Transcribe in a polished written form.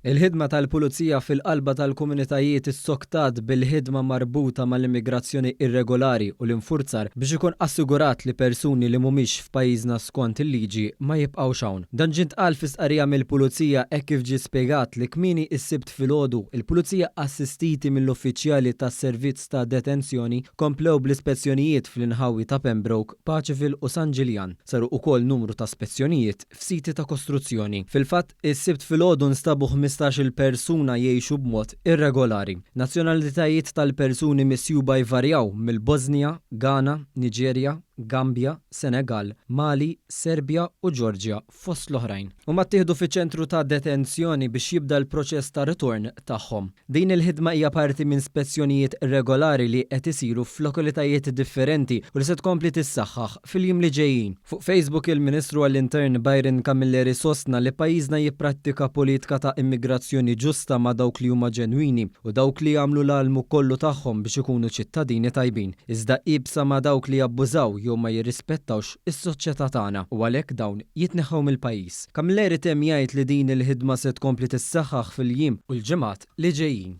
Il-ħidma tal-Pulizija fil-qalba tal-komunitajiet issoktat bil-ħidma marbuta mal-immigrazzjoni irregolari u l-infurzar biex ikun assigurat li persuni li mhumiex f'pajjiżna skont il-liġi ma jibqgħux hawn. Dan ġie ntqal fi stqarrija mill-Pulizija hekk kif ġie spjegat li kmieni s-Sibt filgħodu, il-Pulizija assistiti mill-uffiċjali tas-Servizz ta' Detenzjoni komplew bl-ispezzjonijiet fl-inħawi ta' Pembroke, Paceville u San Ġiljan. Saru ukoll numru ta' spezzjonijiet f'siti ta' kostruzzjoni. Fil-fatt, is-Sibt filgħodu nstabu 15-il persuna jgħixu b'mod irregolari. Nazzjonalitajiet tal-persuni misjuba jvarjaw mill-Bosnija, Ghana, Niġerja, Gambja, Senegal, Mali, Serbja u Ġorġja fost l-oħrajn. Huma ttieħdu fiċ-ċentru ta' detenzjoni biex jibda l-proċess ta' ritorn tagħhom. Din il-ħidma hija parti minn spezzjonijiet regolari li qed isiru f'lokalitajiet differenti u li se tkompli tissaħħaħ fil-jiem li ġejjin. Fuq Facebook il-Ministru għall-Intern Byron Camilleri sostna li pajjiżna jipprattika politika ta' immigrazzjoni ġusta ma' dawk li huma ġenwini u dawk li jagħmlu l-almu kollu tagħhom biex ikunu ċittadini tajbin, iżda iebsa ma' dawk li jabbużaw jew ma jirrispettawx is-soċjetà tagħna u għalhekk dawn jitneħħew mill-pajjiż. Camilleri temm jgħid li din il-ħidma se tkompli tissaħħaħ fil-jiem u l-ġimgħat li ġejjin.